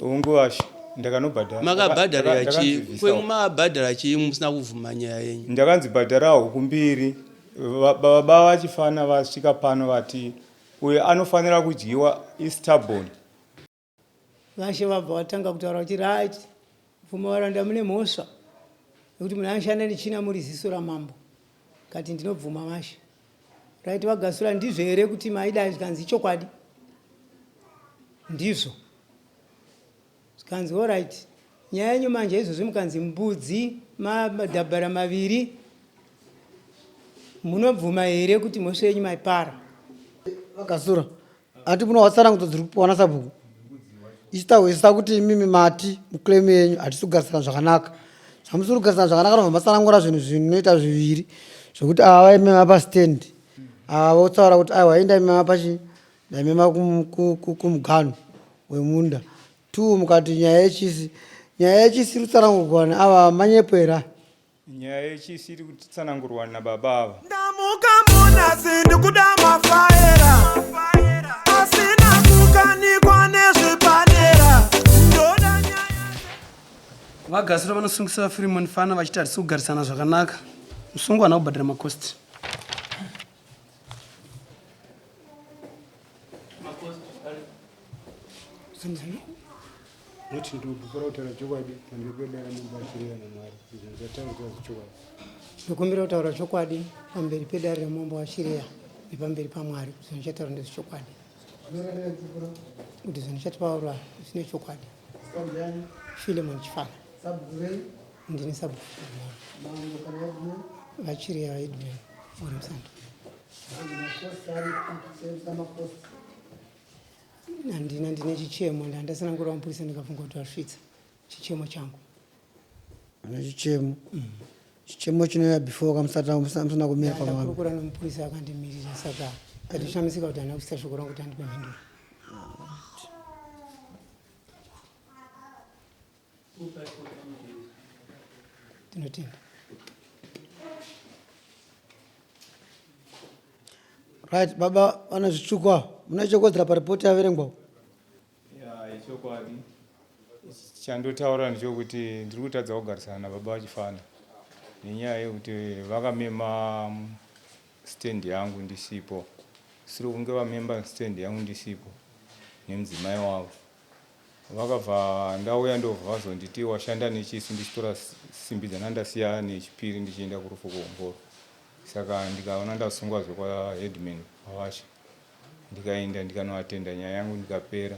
Unguvashe ndakanobhadhara. Makabhadharira chii? Kwenyu mabhadhara chii musina kubvuma nyaya yenyu? Ndakanzi bhadhara huku mbiri. Baba vachifana vasvika pano vati uyo anofanira kudyiwa istubborn. Vashe vabva vatanga kutaura kuti right bvuma varanda mune mhosva nekuti munhu anoshanda nechina muri ziso ramambo. Kati ndinobvuma vashe. Right vagasura ndizvo here kuti maidai zvikanzi ichokwadi. Ndizvo. Zvikanzi alright nyaya yenyu manje izvozvi mukanzi mbudzi madhabhara maviri munobvuma here kuti mhosva yenyu maipara? Vagasura ati munohwa tsanangudzo dziri kupiwa nasabhuku isu tahwisisa kuti imimi mati muclaim yenyu hatisi kugarisana zvakanaka zvamusiri kugarisana zvakanaka nobva matsanangura zvinhu zvinoita zviviri zvekuti ava vaimema pastand ava votaura kuti aiwa indaimema pachi ndaimema kumuganhu wemunda two mukati nyaya yechisi nyaya yechisi iri kutsanangurwa neava manyepo here Nyaya yechisi iri kutsanangurwa nababa ava. Ndamuka munasi ndikuda mafaera asina kukanikwa nezvipanera ndoda nyaya VaGasura vanosungisa VaFreeman Fana vachiti hatisi kugarisana zvakanaka. Musungwa haana kubhadhara makosti. Noti ndinopupura kutaura chokwadi pamberi pedare ramambo Achireya naMwari kuti zvinhu zvataurwa zvechokwadi. Ndokumbira kutaura chokwadi pamberi pedare ramambo Achireya nepamberi paMwari kuti zvandichataura ndezvechokwadi. Kuti zvandichataura zvine chokwadi. Philemon Chifana. Ndini sabhuku VaChireya vaEdman Gore Musando. Handina ndine chichemo ndandasanangura mapurisa ndikafunga kuti vasvitsa chichemo changu. Ane chichemo. Chichemo chinouya before kamusati musina kumira pamwe. Ndakurukura nomupurisa akandimirira saka ndatoshamisika kuti handina kusvitsa shoko rangu kuti andipe mhinduro. Tinotenda. Right, baba vana zvitsvuku ava mune chokodzera paripoti yaverengwa Ya, ichokwadi chandotaura ndechokuti ndiri kutadza kugarisana nababa vachifana nenyaya yekuti vakamema stand yangu ndisipo siri kunge vamemba stand yangu ndisipo nemudzimai wavo Vakabva ndauya ndobva vazonditi washanda nechisi ndichitora simbi dzandandasiya nechipiri ndichienda kurufu kuongoro saka ndikaona ndasungwazve kwaheadman kwaVashe ndikaenda ndikanoatenda nyaya yangu ndikapera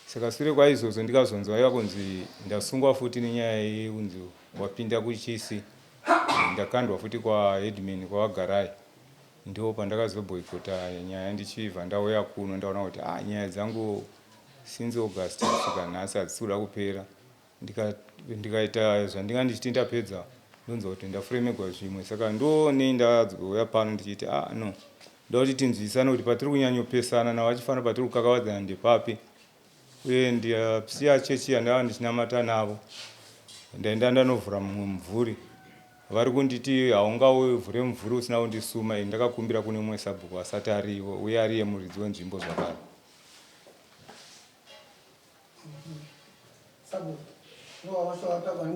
saka sure kwaizvozvo ndikazonzwa yava kunzi ndasungwa futi nenyaya yekunzi wapinda kuchisi ndakandwa futi kwaheadman kwavagarai Ndipo pandakazoboycota nyaya ndichibva ndauya kuno ndaona kuti ah, nyaya dzangu since August kusvika nhasi hadzisi kuda kupera. Ndikaita zvandinga ndichiti ndapedza ndonzwa kuti ndafuremegwa zvimwe saka ndonei ndazouya pano ndichiti ah no ndoda kuti tinzwisane kuti patiri kunyanyopesana navachifana patiri kukakavadzana ndepapi uye ndasiya chechi yandava ndichinamata navo ndaenda ndanovhura mumwe mumvuri Vari kunditi haungauvhure mumvuri usina kundisuma ini ndakakumbira kune mumwe sabhuku asati arivo uye ariye muridzi wenzvimbo zvakare.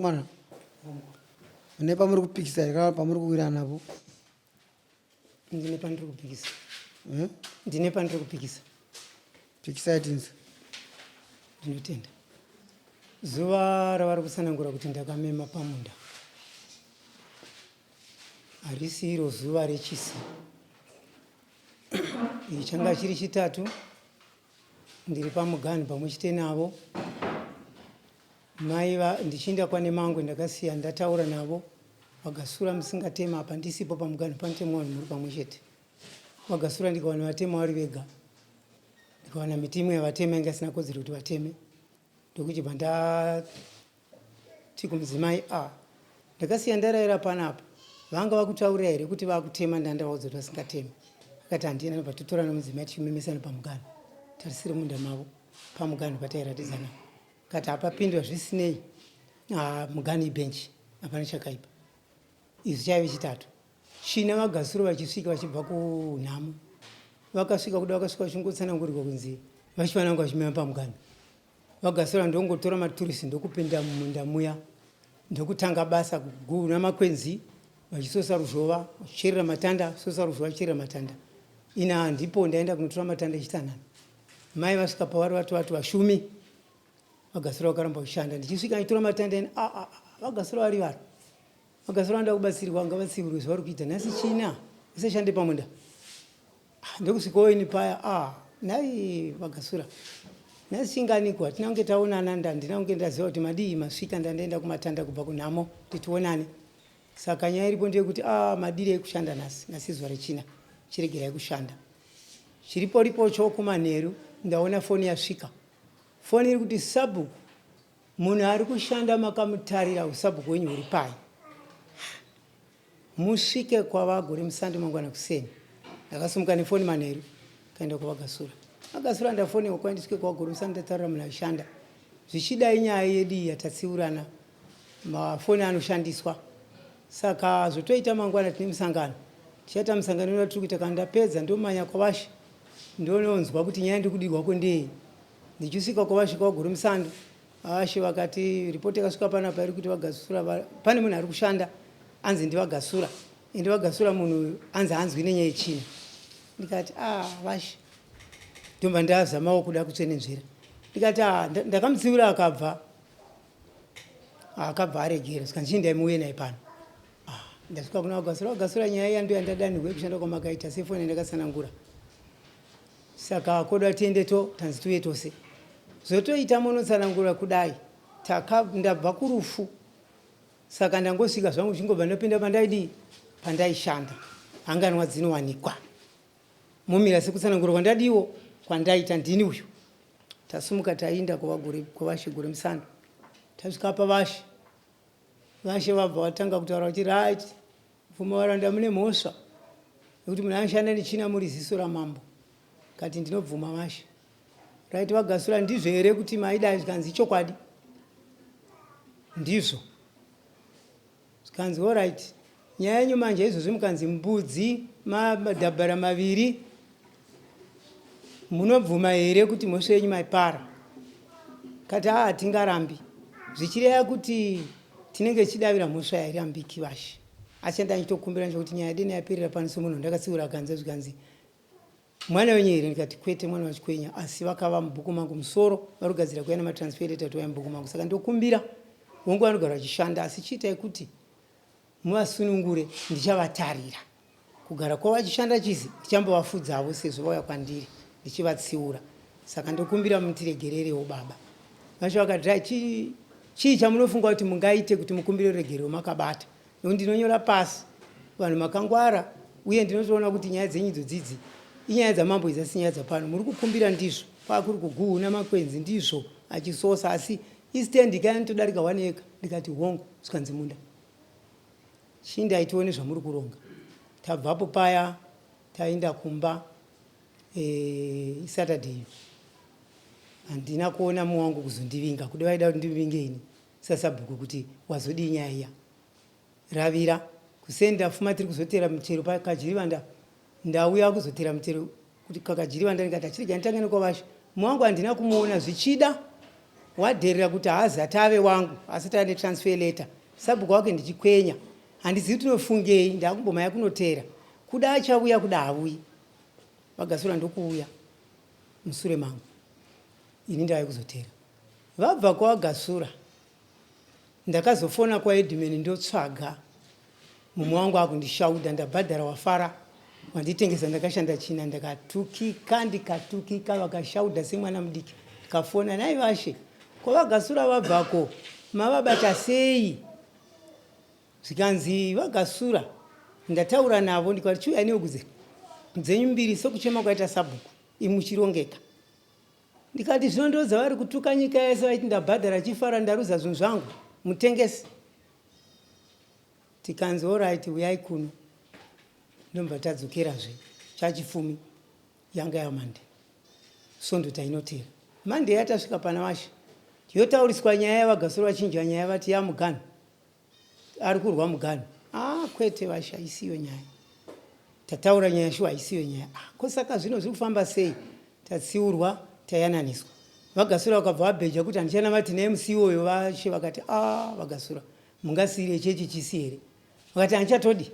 Mwana mune pamuri kupikisa here kana pamuri kuwirana napo? Ndine pandiri kupikisa. Hmm? Ndine pandiri kupikisa. Pikisai tinzwe. Ndinotenda. Zuva ravari kutsanangura kuti ndakamema pamunda harisi iro zuva rechisi. Iyi changa chiri chitatu ndiri pamuganhu pamwe chete navo mai ndichiinda kwanemangwe ndakasiya ndataura navo vagasura musingatema apa ndisipo pamuganhu panotemwa vanhu muri pamwe chete vagasura ndikawana vatema vari vega ndikawana miti imwe yavatema inga isina kodzero kuti vateme ndokuchibva ndati kumudzimai a ndakasiya ndaraira panapa vanga vakutaurira here kuti vakutema ndandavaudza kuti vasingatemi akati handina nobva totora nomudzimai tichimemesana pamuganhu tarisiri munda mavo pamuganhu patairatidzana kati hapapindwa zvisinei ah, muganhu ibhenchi hapana chakaipa izvi chaive chitatu China vaGasuro vachisvika vachibva kunhamo vakasvika kuda vakasvika vachingotsanangurirwa kunzi vachifanira kunge vachimema pamuganhu. VaGasura ndongotora maturusi ndokupinda mumunda muya ndokutanga basa kuguna makwenzi vachisosa ruzhova vachicherera matanda sosa ruzhova vachicherera matanda ini handipo ndaenda kunotora matanda echitanhano mai vasvika pavari vati vati vashumi VaGasura vakaramba kushanda ndichisvika ndichitora matanda ini ah, ah, ah, VaGasura vari vari VaGasura vanoda kubatsirwa ngavatsiurwe zvavari kuita nhasi china usashande pamunda ah, ndokusvikawo ini paya ah, nhai VaGasura nhasi chinganiko hatina kunge taonana ndandina kunge ndaziva kuti madii masvika ndandaenda kumatanda kubva kunhamo kuti tionane saka nyaya iripo ndeyekuti ah, madiri ekushanda nhasi nhasi zuva rechina chiregerai kushanda chiriporipocho kumanheru ndaona foni yasvika Foni iri kuti sabhuku munhu ari kushanda makamutarira usabhuku hwenyu huri pai musvike kwavagore musande mangwana kuseni ndakasimuka nefoni manheru kaenda kwavagasura vagasura ndafonewa kwai ndisvike kwavagore musande ndatarira munhu aishanda zvichida inyaya yedu iyi yatatsiurana mafoni anoshandiswa saka zvotoita mangwana tine musangano tichaita musangano ino tiri kuita kana ndapedza ndomanya kwavashe ndononzwa kuti nyaya ndiri kudirwako ndei ndichisvika kwavasvika vagore musando vashe vakati ripoti yakasvika panapa iri kuti vagasura pane munhu ari kushanda anzi ndivagasura ende vagasura munhu uyu anzi hanzwi nenyaya yechina ndikati a ah, vashe ndobva ndazamawo kuda kutsvenenzvera ndikati a ah, ndakamutsiura akabva akabva aregera saka ndichiendai muuye naye pano ah, ndasvika kuna vagasura vagasura nyaya iya ndoyandadanirwa yekushanda kwamakaita sefoni yandakatsanangura saka koda tiende to tanzi tiuye tose zvotoita munotsanangura kudai taka ndabva kurufu saka ndangosvika zvangu chingobva ndapinda pandaidii pandaishanda hanganwa dzinowanikwa momira sekutsanangura kwandadiwo kwandaita ndini uyu tasumuka tainda kwavashe gore musando tasvika pavashe vashe vabva vatanga kutaura kuti right bvuma varanda mune mhosva nekuti munhu anoshanda nechina muri ziso ramambo kati ndinobvuma vashe right vagasura ndizvo here kuti maidai zvikanzi ichokwadi ndizvo Zvikanzi horait nyaya yenyu manje izvozvi mukanzi mbudzi madhabhara maviri munobvuma here kuti mhosva yenyu maipara kati haa tingarambi zvichireva kuti tinenge tichidavira mhosva yairambiki vashe asi chandanchitokumbira ndechekuti nyaya deni yaperera pano semunhu ndakatsiura akanza zvikanzi Mwana wenyu here? Ndikati kwete mwana waChikwenya asi vakava mubhuku mangu musoro vari kugadzira kuuya nematransfer letter kuti vauye mubhuku mangu saka ndokumbira hongu vanogara vachishanda asi chiitai kuti muvasunungure ndichavatarira kugara kwavo vachishanda chizi ndichambovafudzavo sezvo vauya kwandiri ndichivatsiura saka ndokumbira mutiregererewo baba vacho vakati chii chii chamunofunga kuti mungaite kuti mukumbire ruregerero makabata Nekuti ndinonyora pasi vanhu makangwara uye ndinotoona kuti nyaya dzenyu idzo dzidzi inyaya dzamambo idzi asi nyaya dzapano muri kukumbira ndizvo kwakuri kuguhuna makwenzi ndizvo achisosa asi istand ka inotodarika one acre ndikati hongu zvikanzi munda chindai tione zvamuri kuronga tabvapo paya taenda kumba e, isaturday iyo handina kuona mumwe wangu kuzondivinga kuda vaida kuti ndivinge ini sasabhuku kuti wazodii nyaya iya ravira kuseni ndafuma tiri kuzotera muchero pakajirivanda ndauya kuzotera muchero kuti kakajirivanda ndikati achirega nditange nekwavashe mwangu handina kumuona zvichida wadherera kuti haazati ave wangu asati ane transfer letter sabhuku wake ndichikwenya handizivi kuti unofungei ndakumbomhanya kunotera kuda achauya kuda hauyi vagasura ndokuuya musure mangu ini ndave kuzotera Vabva kwaGasura ndakazofona kwaHeadman ndotsvaga mumwe wangu akundishaudha ndabhadhara wafara wanditengesa ndakashanda china ndakatukika ndikatukika vakashaudha semwana mudiki ndikafona nhai vashe kwavaGasura vabvako mavabata sei zvikanzi vaGasura ndataura navo ndikati chiuyai nehuku dzenyu mbiri sekuchema kwaita sabhuku imuchirongeka Ndikati zvino ndodzavari kutuka nyika yese vaiti ndabhadhara chifara ndaruza zvinhu zvangu mutengesi. Tikanzi orit uyai kuno ndobva tadzokerazve chachifumi yanga yaMonday svondo tainotera Monday yatasvika pana vashe yotauriswa nyaya yavagasura vachinja nyaya vati yamuganhu Ari kurwa muganhu. Ah, kwete vashe haisiyo nyaya. Tataura nyaya shuwa haisiyo nyaya. Ah, ko saka zvino zviri kufamba sei? Tatsiurwa, tayananiswa. VaGasura vakabva vabheja kuti handichanamati naye musi iwoyo. Vashe vakati a ah, VaGasura mungasiire chechi chisi here? Vakati handichatodi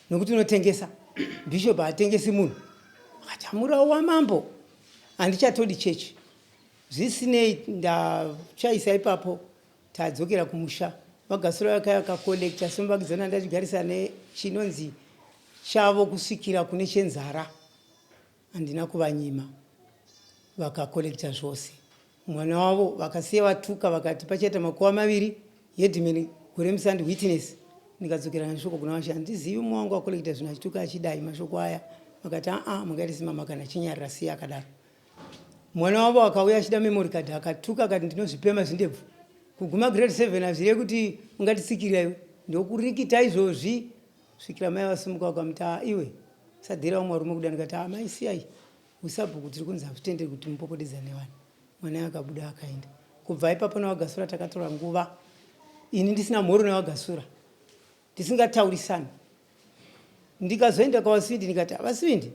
nokuti unotengesa. Bishop haatengesi munhu. Vakati murau wamambo handichatodi chechi. Zvisinei ndachaisa ipapo tadzokera kumusha. VaGasura vakaya vakakolekta semuvakidzani andachigarisa nechinonzi chavo kusvikira kune chenzara. Handina kuvanyima vakacollecta zvose. Mwana wavo vakasiya vatuka vakati pachaita makuva maviri headman gore musandi witness ndikadzokera neshoko kuna vashe handizivi mumwe wangu acollecta zvinhu achituka achidai mashoko aya vakati aa mungaite semama kana chinyarira siya akadaro mwana wavo akauya achida memory card akatuka akati ndinozvipema zvindebvu kuguma grade 7 hazvireve kuti ungatitsikirira iwe ndokurikita izvozvi svikira mai vasimuka vakamuti aa iwe Sadhira vamwe varume kuda ndikati ah mai siyai usabhuku tiri kunzi hazvitenderi kuti mupopotedzane vanhu. Mwana akabuda akaenda. Kubva ipapo naVaGasura takatora nguva ini ndisina mhoro naVaGasura tisingataurisani. Ndikazoenda kwaVaSivindi ndikati ah, VaSivindi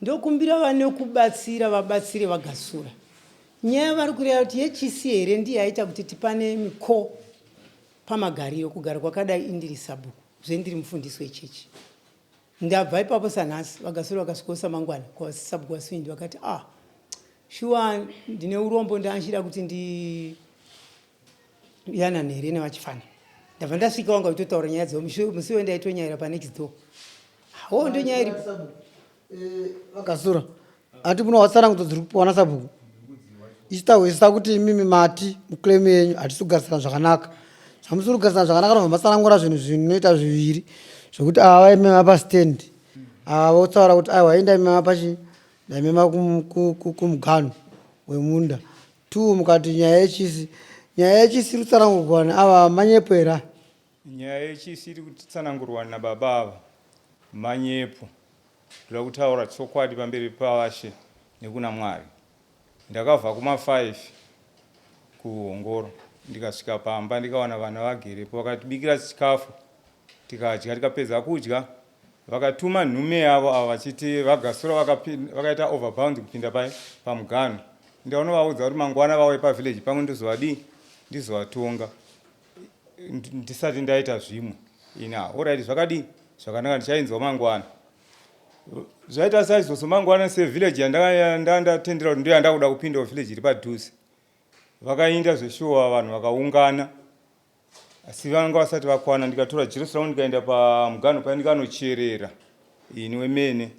ndokumbira vane kubatsira vabatsire VaGasura. Nyaya vari kureva kuti yechisi here ndiye yaita kuti tipane miko pamagariro kugara kwakadai indiri sabhuku zve ndiri mufundisi wechechi. Ndabva ipapo sanhasi VaGasura vakasvikosa mangwana kwasabhuku VaSwindi vakati ah shuwa ndine urombo ndanchida kuti ndiyanane here neVaChifana. Ndabva ndasvika wanga uchitotaura nyaya dzavo musi iwoyo ndaitonyaira panext door. Hoo ndonyaya iri VaGasura ati muno watsanangudzo dziri kupiwa nasabhuku isu tahwisisa kuti imimi mati muclaim yenyu hatisi kugarisana zvakanaka zvamusiri kugarisana zvakanaka nobva matsanangura zvinhu zvinoita zviviri zvekuti ava vaimema pastand ava votaura kuti aiwa ii ndaimema pachi ndaimema kumuganhu wemunda two mukati nyaya yechisi nyaya yechisi iri kutsanangurwa neava manyepo here aya Nyaya yechisi iri kutsanangurwa nababa ava manyepo. Ndoda kutaura chokwadi pamberi pavashe nekuna Mwari. Ndakabva kuma 5 kuHongoro ndikasvika pamba ndikawana vana vagerepo vakatibikira chikafu tikadya tikapedza kudya vakatuma nhume yavo ava vachiti vaGasura vakaita overbound kupinda pai pamuganhu ndaunovaudza kuti mangwana vauye pavillage pangu ndizovadii ndizovatonga ndisati ndaita zvimwe ini alright zvakadii zvakanaka ndichainzwa mangwana zvaita saizvozvo mangwana sevillage yandandatendera kuti ndoyandakuda kupindawo village iri padhuze vakainda zveshuwa vanhu vakaungana asi vanga vasati vakwana ndikatora jiro rangu ndikaenda pamuganho paya ndikanocherera ini wemene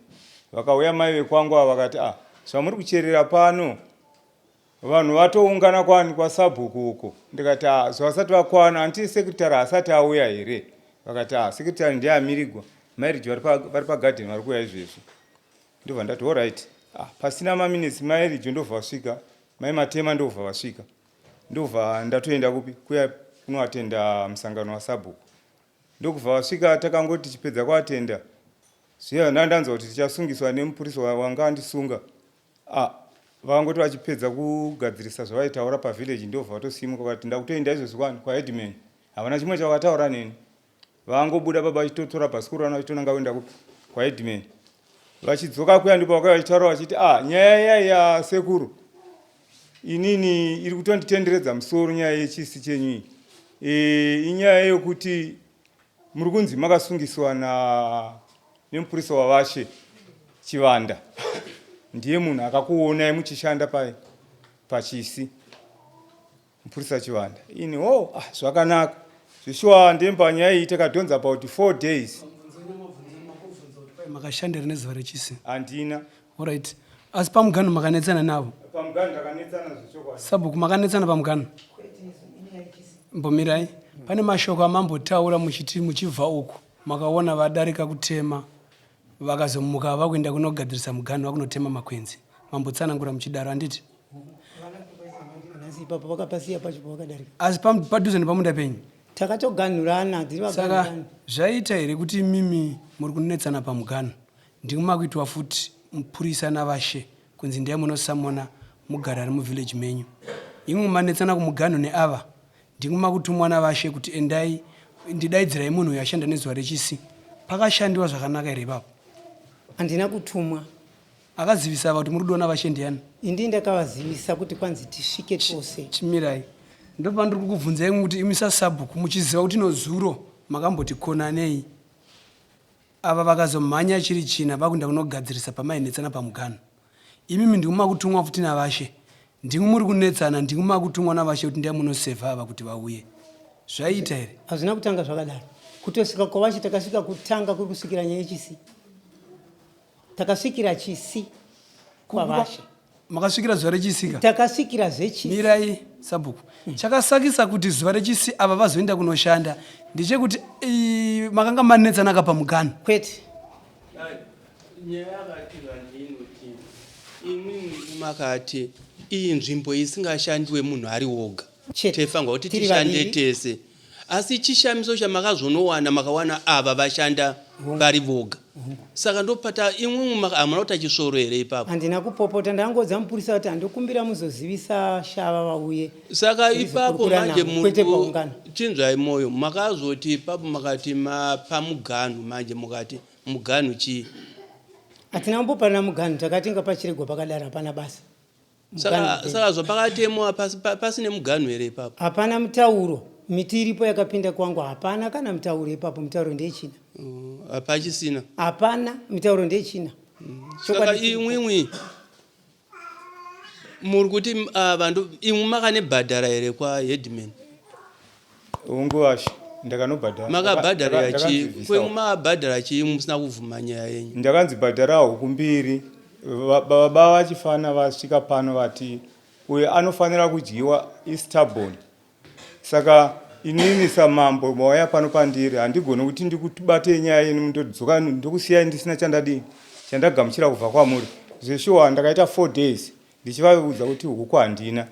vakauya mai vekwangu ava vakati ah zvamuri kucherera pano Vanhu vatoungana kwani kwasabhuku uko ndikati ah zvavasati vakwana hanti secretary haasati auya here vakati ah secretary ndiye amirigwa marriage vari pagarden vari kuuya izvezvi ndobva ndati alright ah pasina maminutes marriage ndobva vasvika mai matema ndobva vasvika ndobva ndatoenda kupi kuya kunoatenda musangano wasabhuku ndokubva vasvika takangoti tichipedza kuatenda zviya ndandanzwa kuti tichasungiswa nemupurisa wanga andisunga Ah, vangoti vachipedza kugadzirisa zvavaitaura pavillage ndobva vatosimuka vakati ndakutoenda izvozvi kwani kwaheadman havana chimwe chavakataura neni vangobuda baba vachitotora bhasikoro rana vachitonanga kuenda kupi kwaheadman vachidzoka kuya ndipo vakauya vachitaura vachiti ah nyaya iya yasekuru inini iri kutonditenderedza musoro nyaya yechisi chenyu iyi e, inyaya yokuti Muri kunzi makasungiswa na nemupurisa wavashe Chivanda ndiye munhu akakuonai muchishanda pai pachisi mupurisa Chivanda ini oh ah, zvakanaka zveshuwa ndemba nyaya iyi takadhonza about 4 days makashandira nezuva rechisi handina Alright. Asi pamuganhu makanetsana navo? Pamuganhu takanetsana zvechokwadi. Sabhuku makanetsana pamuganhu? Mbomirai. Pane mashoko amambotaura muchiti muchibva uku makaona vadarika kutema vakazomuka vakuenda kunogadzirisa muganhu vakunotema makwenzi. Mambotsanangura muchidaro handiti? Nhasi ipapo vakapasiya pacho pavakadarika. Asi padhuze nepamunda penyu? Takatoganhurana dziri Saka zvaita here kuti imimi muri kunetsana pamuganhu Ndimi makuitwa futi mupurisa navashe kunzi ndiyai munosamona mugari ari muvillage menyu. Imwi manetsana kumuganhu neava ndimwi makutumwa navashe kuti endai ndidaidzirai munhu uyo ashanda nezuva rechisi. Pakashandiwa zvakanaka here ipapo? Handina kutumwa. Akazivisa ava kuti muri kudiwa navashe ndiyani? Indi ndakavazivisa kuti kwanzi tisvike tose. Chimirai. Ndopandiri kukubvunzai kuti imi sasabhuku muchiziva kuti nozuro makamboti konanei. Ava vakazomhanya chiri china vakuenda kunogadzirisa pamainetsana pamuganhu. Imimi ndimi makutumwa futi navashe. Ndimi muri kunetsana ndimi makutumwa navashe kuti ndiyai munosevha ava kuti vauye. Zvaiita here? Hazvina kutanga zvakadaro. Kutosvika kwavashe takasvika kutanga kuri kusvikira nyaya yechisi. Takasvikira chisi kwavashe. Makasvikira zuva rechisika? Takasvikira zvechisi. Mirai sabhuku. Chakasakisa kuti zuva rechisi ava vazoenda kunoshanda ndechekuti makanga manetsana ka pamuganhu. Kwete. Nyaya yakatirwa ndeinoti imwimwi makati iyi nzvimbo isingashandiwe munhu ari woga. Chete. Taifanirwa kuti Tiri tishande vaviri. tese. Asi chishamiso chamakazonowana makawana ava vashanda vari voga. Saka ndopata imwimwi hamuna kuita chisvoro here ipapo? Handina kupopota ndangoudza mupurisa kuti handokumbira muzozivisa shava vauye. Saka ipapo Tizokurukura manje navo, kwete paungano. chinzwai moyo makazoti ipapo makati mapa muganhu manje mukati muganhu chii? Hatina kumbopanana muganhu takatenga pachiregwa pakadaro hapana basa. Saka saka zvapakatemwa pasine muganhu here ipapo? Hapana mutauro. Miti iripo yakapinda kwangu hapana kana mutauro ipapo mutauro ndeyechina. Hapachisina. Mm, hapana mitauro ndeyechina. Saka imwimwi muri kuti ah, vanhu imwi makanebhadhara here kwaheadman? Hongu vashe, ndakanobhadhara. Makabhadharira chii? Kwenyu makabhadhara chii musina kubvuma nyaya yenyu? Ndakanzi bhadhara huku mbiri. Baba vachifana vasvika pano vati uyo anofanira kudyiwa istubborn. Saka inini samambo mauya pano pandiri handigoni kuti ndikubatei nyaya yenyu ndodzoka ndokusiyai ndisina chandadii chandagamuchira kubva kwamuri. Zveshuwa ndakaita 4 days Ndichivaudza kuti huku handina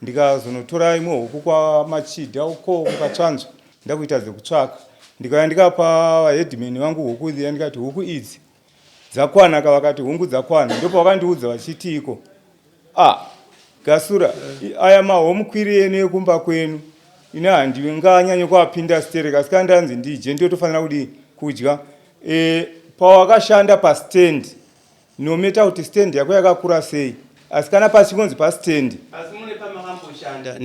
ndikazonotora imwe huku kwaMachidha uko kuKatsvanzva ndakuita dzekutsvaka ndikauya ndikapa vaheadman vangu huku dziya ndikati huku idzi dzakwana ka vakati hungu dzakwana ndopavakandiudza vachitiiko ah gasura aya mahomukwiri enu ekumba kwenu ini handinganyanye kuapinda sterek asi kana ndanzi ndidye ndotofanira kudii kudya e, pawakashanda pastand No matter kuti stand yako yakakura sei asi kana pachingonzi pastand. Asi mune pamakamboshanda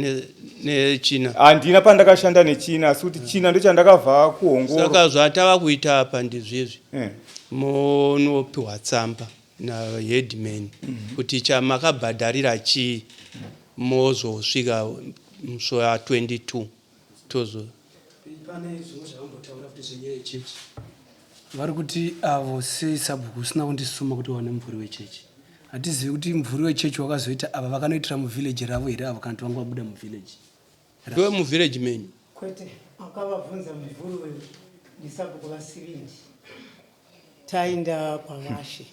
nechina? Handina pandakashanda nechina asi kuti china ndochandakavha kuhongoro. Saka zvatava kuita apa ndizvizvi. Eh. Munopiwa tsamba naheadman mm -hmm. kuti chamakabhadharira chii mozosvika musi wa 22 tozo Pane zvimwe zvavambotaura futi zvenyaya yechechi. Vari kuti avo sei sabhuku usina kundisuma kuti wane mumvuri wechechi. Hatizivi kuti mumvuri wechechi wakazoita ava vakanoitira muvillage ravo here avo kana kuti vanga vabuda muvillage. Ndiwe muvillage menyu? Kwete, akavabvunza mumvuri uyu ndisabhuku vaSivindi. Taenda kwavashe.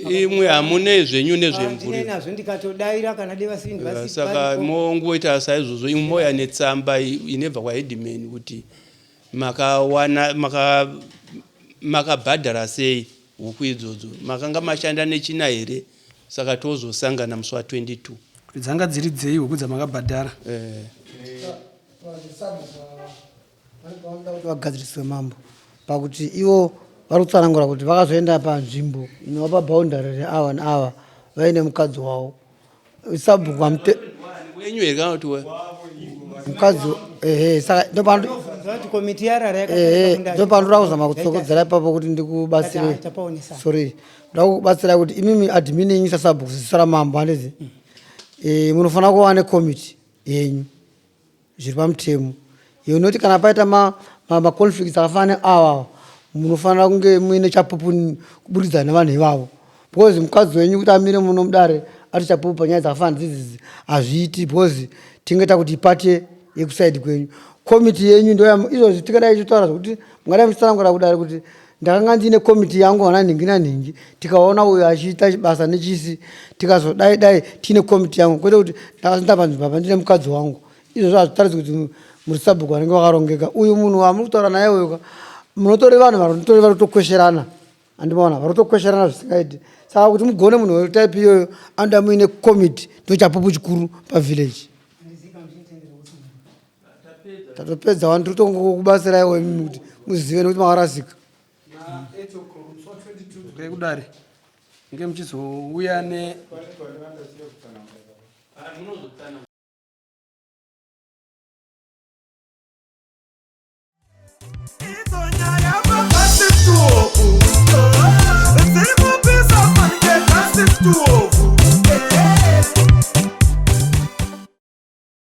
Imwe hamunei zvenyu nezvemvuri. Handinei nazvo ndikatodaira kana dai vasivindi eh, Saka mongoita saizvozvo imwe moya netsamba inebva kwaheadman kuti makawana maka makabhadhara sei huku idzodzo makanga mashanda nechina here saka tozosangana musi wa 22 kuti dzanga dziri dzei huku dzamakabhadhara eh. Vanoda kuti vagadziriswe mambo pakuti ivo vari kutsanangura kuti vakazoenda panzvimbo inova paboundary reava neava vaine mukadzi wavo sabhuku amute wenyu here kana kuti mukadzi ehe saka ndokomiti yarara ehe ndopanoda kuzama kutsokodzera ipapo kuti ndikubatsire sorry ndoda kukubatsirai kuti imimi admin yenyu sasabhuku ziso ramambo handiti eh, munofanira kuva nekomiti yenyu zviri pamutemo iyo inoti kana paita maconflicts ma, ma akafanana neawa munofanira kunge muine chapupu kuburikidza nevanhu ivavo because mukadzi wenyu kuti amire muno mudare ati chapupu panyaya dzakafanana dzidzidzi hazviiti because tinge takuti ipate yekusaidi kwenyu komiti yenyu ndo izvozvi tingadai ichitaura zvekuti mungadai muchitsanangura kudare kuti ndakanga ndiine komiti yangu vana nhingi nanhingi tikaona uyo achiita basa nechisi tikazodai dai tiine komiti yangu kwete kuti ndakazinda panzvimbo apa ndine mukadzi wangu izvozvo hazvitaridzi kuti muri sabhuku vanenge vakarongeka uyu munhu wamuri kutaura naye uyu munotori vanhu varinotori varitokwesherana andimaona varitokwesherana zvisingaiti saka kuti mugone munhu wetype iyoyo anoda muine komiti ndochapupu chikuru pavillage tatopedza wani tiri kutongokubatsiraiwo imimi kuti muzive nekuti makarasika kudare. Nge muchizouya ne.